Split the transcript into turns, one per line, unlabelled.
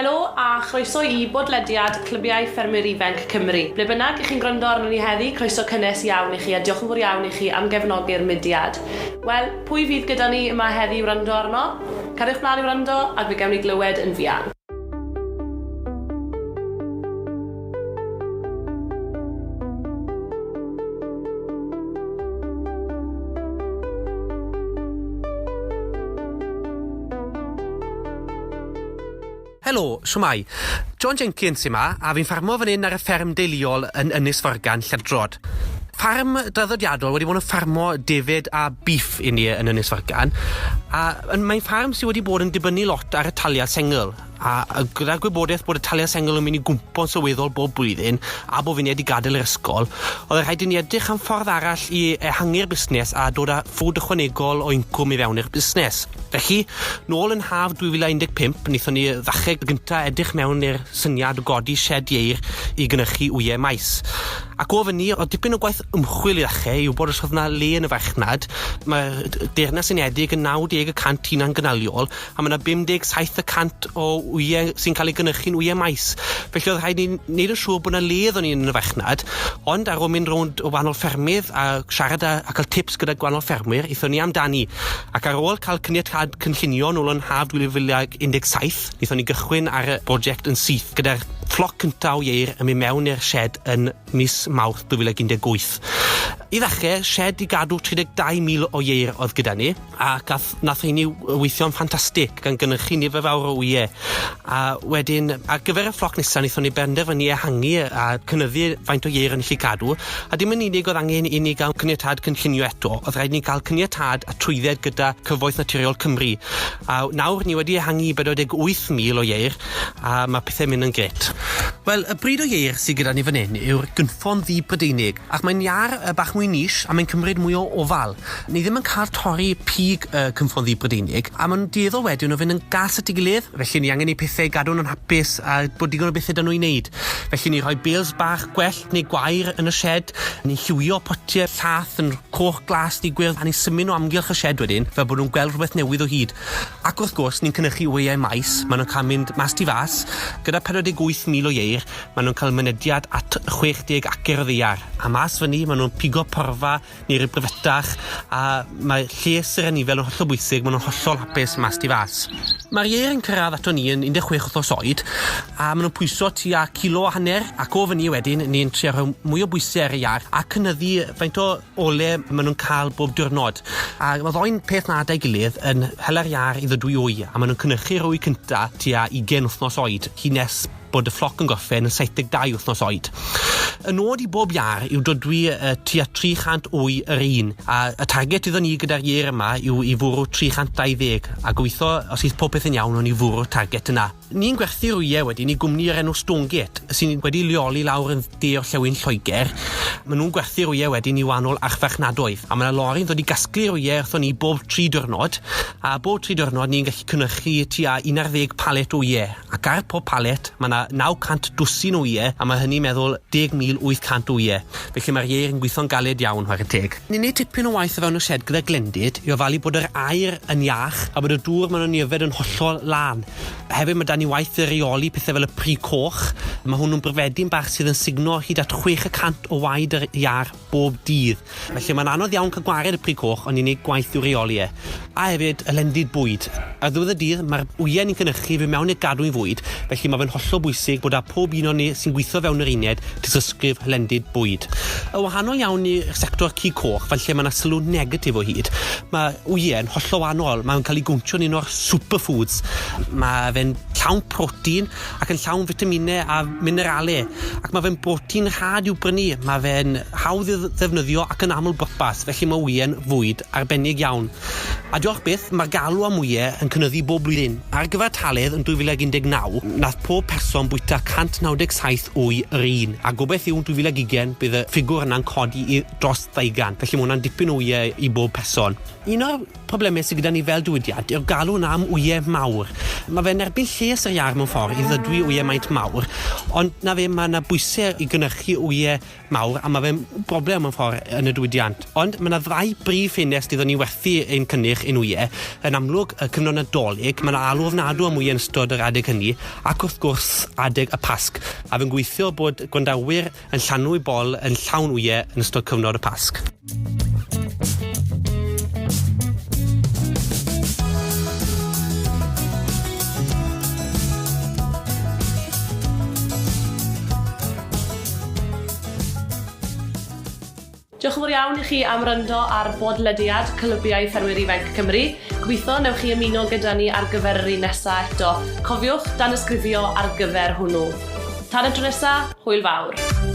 Helo a chroeso i bodlediad Clybiau Ffermwyr Ifanc Cymru. Ble bynnag 'ych chi'n gwrando arnon ni heddi, croeso cynnes iawn i chi a diolch yn fawr iawn i chi am gefnogi'r mudiad. Wel, pwy fydd gyda ni yma heddi i wrando arno? Cariwch mlaen i wrando ac fe gewn ni glywed yn fuan.
Helo, shwmae? John Jenkins sy 'ma, a fi'n ffarmo fan 'yn ar y fferm deuluol yn Ynys Forgan, Lledrod. Ffarm draddodiadol wedi bod yn ffarmo defaid a beef i ni yn Ynys Forgan, a yn, mae'n ffarm sy wedi bod yn dibynnu lot ar y taliad sengl, a, a gyda'r gwybodaeth bod y taliad sengl yn mynd i gwmpo'n sylweddol bob blwyddyn, a bo' fi'n wedi gadael yr ysgol, o'dd yn rhaid i ni edrych am ffordd arall i ehangu'r busnes a dod â ffrwd ychwanegol o incwm i fewn i'r busnes. Felly, nôl yn haf 2015, wnaethon ni ddechrau gynta edrych mewn i'r syniad o godi sied ieir i gynhyrchu wyau maes. Ac o fyny, oedd dipyn o gwaith ymchwil i ddechrau i wybod os oedd 'na le yn y farchnad. Mae'r Deyrnas Unedig yn 90 y cant hunan-gynaliol, a mae 'na 57 y cant o wyau sy'n cael eu gynhyrchu'n wyau maes. Felly oedd rhaid ni wneud yn siŵr bod 'na le iddon ni yn y farchnad, ond ar ôl mynd rownd o wahanol ffermydd a siarad â, a cael tips gyda gwahanol ffermwyr, aethon ni amdani. Ac ar ôl cael caniatâd cynllunio nôl yn haf 2017, wnaethon ni gychwyn ar y brosiect yn syth, gyda'r ffloc cyntaf o ieir yn mynd mewn i'r sied yn mis Mawrth 2018. I ddechrau, sied i gadw 32,000 o ieir oedd gyda ni, a gath, nath rheini weithio'n ffantastig, gan gynhyrchu nifer fawr o wyau. A wedyn, ar gyfer y ffloc nesaf, wnaethon ni benderfynu ehangu a cynyddu faint o ieir o'n ni gallu cadw, A dim yn unig oedd angen i ni gael caniatâd cynllunio eto, oedd rhaid i ni gael caniatâd a trwydded gyda Cyfoeth Naturiol Cymru. A nawr ni wedi ehangu i 48,000 o ieir, a mae pethau'n mynd yn grêt. Wel, y bryd o ieir sydd gyda ni fan hyn yw'r gynffon ddu Brydeinig, ac mae'n iâr bach mwy niche a mae'n cymryd mwy o ofal. Ni ddim yn cael torri pig y cynffon ddu Brydeinig, a maen nhw'n dueddol wedyn o fynd yn gas at ei gilydd, felly ni angen i pethau i gadw nhw'n hapus a bod digon o bethau 'da nhw i wneud. Felly ni rhoi bales bach gwell neu gwair yn y sied, ni'n lliwio potiau llath yn coch, glas neu gwyrdd a ni'n symud nhw amgylch y sied wedyn fel bod nhw'n gweld rhywbeth newydd o hyd. Ac wrth gwrs, ni'n cynhyrchu wyau maes, maen nhw'n cael mynd mas tu fas. Gyda 48,000 o ieir, maen nhw'n cael mynediad at 60 acer o ddaear. A mas fyny, maen nhw'n pigo porfa neu ryw bryfetach, a mae lles yr anifail yn hollol bwysig, maen nhw'n hollol hapus mas tu fas. Mae'r ieir yn cyrraedd ato ni yn 16 wythnos oed, a maen nhw'n pwyso tua kilo a hanner, ac o fyny wedyn ni'n trio rhoi mwy o bwysau ar y iâr a cynyddu faint o ole maen nhw'n cael bob diwrnod. A mae ddoen peth na 'da'i gilydd yn hela'r iâr i ddodwy wy, a maen nhw'n cynhyrchu'r wy cynta tua 20 wythnos oed, hyd nes bod y ffloc yn gorffen yn 72 wythnos oed. Y nod i bob iâr yw dodwy tua 300 wy yr un, a y target iddon ni gyda'r ieir yma yw i fwrw 320, a gobeithio os fydd popeth yn iawn o'n i fwrw'r target yna. Ni'n gwerthu'r wyau wedyn i gwmni o'r enw Stonegate, sy'n wedi leoli lawr yn de orllewin Lloegr. Maen nhw'n gwerthu'r wyau wedyn i wahanol archfarchnadoedd, a mae 'na lori'n dod i gasglu'r wyau wrthon ni bob tri diwrnod, a bob tri diwrnod ni'n gallu cynhyrchu tua 11 palet o wyau. Ac ar pob palet, mae 'na 900 dwsin o wyau, a mae hynny'n meddwl 10,800 o wyau. Felly mae'r ieir yn gweithio'n galed iawn, chwarae teg. Ni'n neud tipyn o waith o fewn y sied gyda glendid i ofalu bod yr aer yn iach a bod y dŵr maen nhw'n ei yfed yn hollol lân. Hefyd mae 'da ni waith i reoli pethau fel y pry coch. Mae hwnnw'n bryfedyn bach sydd yn sugno hyd at 6% o waed yr iâr bob dydd. Felly mae'n anodd iawn cael gwared y pry coch ond ni'n neud gwaith i'w reoli e. A hefyd y lendid bwyd. Ar ddiwedd y dydd mae'r wyau ni'n cynhyrchu fy mewn i'r gadwyn fwyd, felly mae fe'n hollol bwysig bod 'da pob un o'n ni sy'n gweithio fewn yr uned tystysgrif hylendid bwyd. Yn wahanol iawn i'r sector cig coch, fan lle mae 'na sylw negatif o hyd, mae wyau yn hollol wahanol. Mae'n cael ei gowntio'n un o'r superfoods. Mae fe'n llawn protein, ac yn llawn fitaminau a mineralau, ac mae fe'n brotein rhad i'w brynu, mae fe'n hawdd i'w ddefnyddio ac yn aml bwrpas, felly mae wye'n fwyd arbennig iawn. A diolch byth, mae'r galw am wyau yn cynyddu bob blwyddyn. Ar gyfartaledd yn 2019, nath pob person bwyta 197 wy yr un, a gobeith yw yn 2020 bydd y ffigwr yna'n codi i dros 200, felly mae hwnna'n dipyn o wyau i bob person. Un o'r Problemau sydd gyda ni fel diwydiant yw'r galw yna am wyau mawr. Mae fe'n erbyn lles yr iâr mewn ffordd i ddydwy wyau maint mawr, ond na fe, mae yna bwysau i gynhyrchu wyau mawr a mae fe'n broblem mewn ffordd yn y diwydiant. Ond mae yna ddau brif ffenest iddon ni werthu ein cynnyrch, ein wyau. Yn amlwg, y cyfnod Nadolig, mae yna alw ofnadw am wyau yn ystod yr adeg hynny. ac wrth gwrs adeg y Pasg. A fi'n gweithio bod gwandawyr yn llanw bol yn llawn wyau yn ystod cyfnod y Pasg.
Diolch yn fawr iawn i chi am ryndo ar bodlediad Clybiau Ffermwyr Ifanc Cymru. Gobeithio newch chi ymuno gyda ni ar gyfer yr un nesaf eto. Cofiwch danysgrifio ar gyfer hwnnw. Tan y tro nesaf, hwyl fawr.